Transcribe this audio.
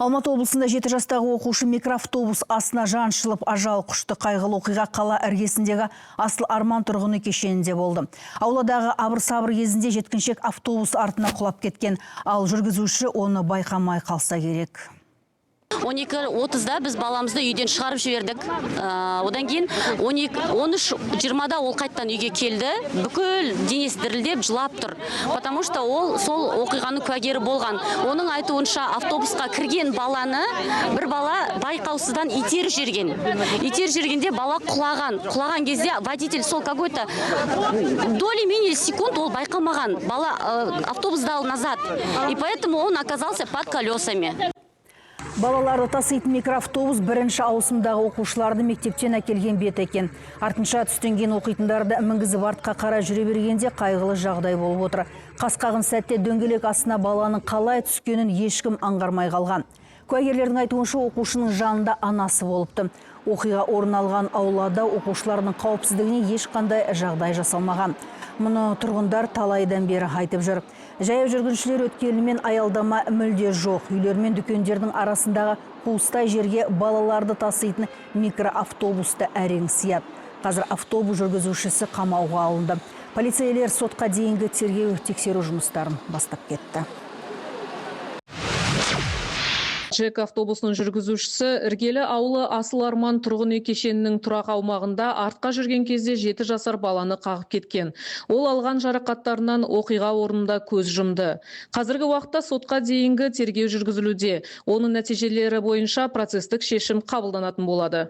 Алматы облысында 7 жастағы оқушы микроавтобус астына жаншылып, ажал құшты. Қайғылы оқиға қала іргесіндегі Асыл Арман тұрғын үй кешенінде болды. Ауладағы абыр-сабыр кезінде жеткіншек автобус артына құлап кеткен, ал жүргізуші оны байқамай қалса керек. 12:30-да біз баламызды үйден шығарып жібердік. Одан кейін 12 13:20-да ол қайттан үйге келді. Бүкіл денесі дірілдеп, жылап тұр. Потому что ол сол оқиғаның куәгері болған. Оның айтуынша, автобусқа кірген баланы бір бала байқаусыздан итеріп жіберген. Итеріп жібергенде бала құлаған. Құлаған кезде водитель сол какой-то доли менее секунд ол байқамаған. Бала автобус дал назад. И поэтому он оказался под колесами. Балаларды таситын микроавтобус бірінші ауысымдағы оқушыларды мектептен әкелген бет екен. Артынша түстен кейін оқитындарды мінгізіп, артқа қарай жүре бергенде қайғылы жағдай болып отыр. Қас-қағым сәтте дөңгелек астына баланың қалай түскенін ешкім аңғармай қалған. Куәгерлердің айтуынша, оқушының жанында анасы болыпты. Оқиға орын алған аулада оқушылардың қауіпсіздігіне ешқандай жағдай жасалмаған. Мұны тұрғындар талайдан бері айтып жүр. Жаяу жүргіншілер өткелімен аялдама мүлде жоқ. Үйлер мен дүкендердің арасындағы қуыстай жерге балаларды таситын микроавтобусты әрең сияды. Қазір автобус жүргізушісі қамауға алынды. Полицейлер сотқа дейінгі тергеу тексеру жұмыстарын бастап кетті. Джек автобусының жүргізушісі іргелі ауылы Асыл Арман тұрғын үй кешенінің тұрақ аумағында артқа жүрген кезде 7 жасар баланы қағып кеткен. Ол алған жарақаттарынан оқиға орнында көз жұмды. Қазіргі уақытта сотқа дейінгі тергеу жүргізілуде. Оның нәтижелері бойынша процестік шешім қабылданатын болады.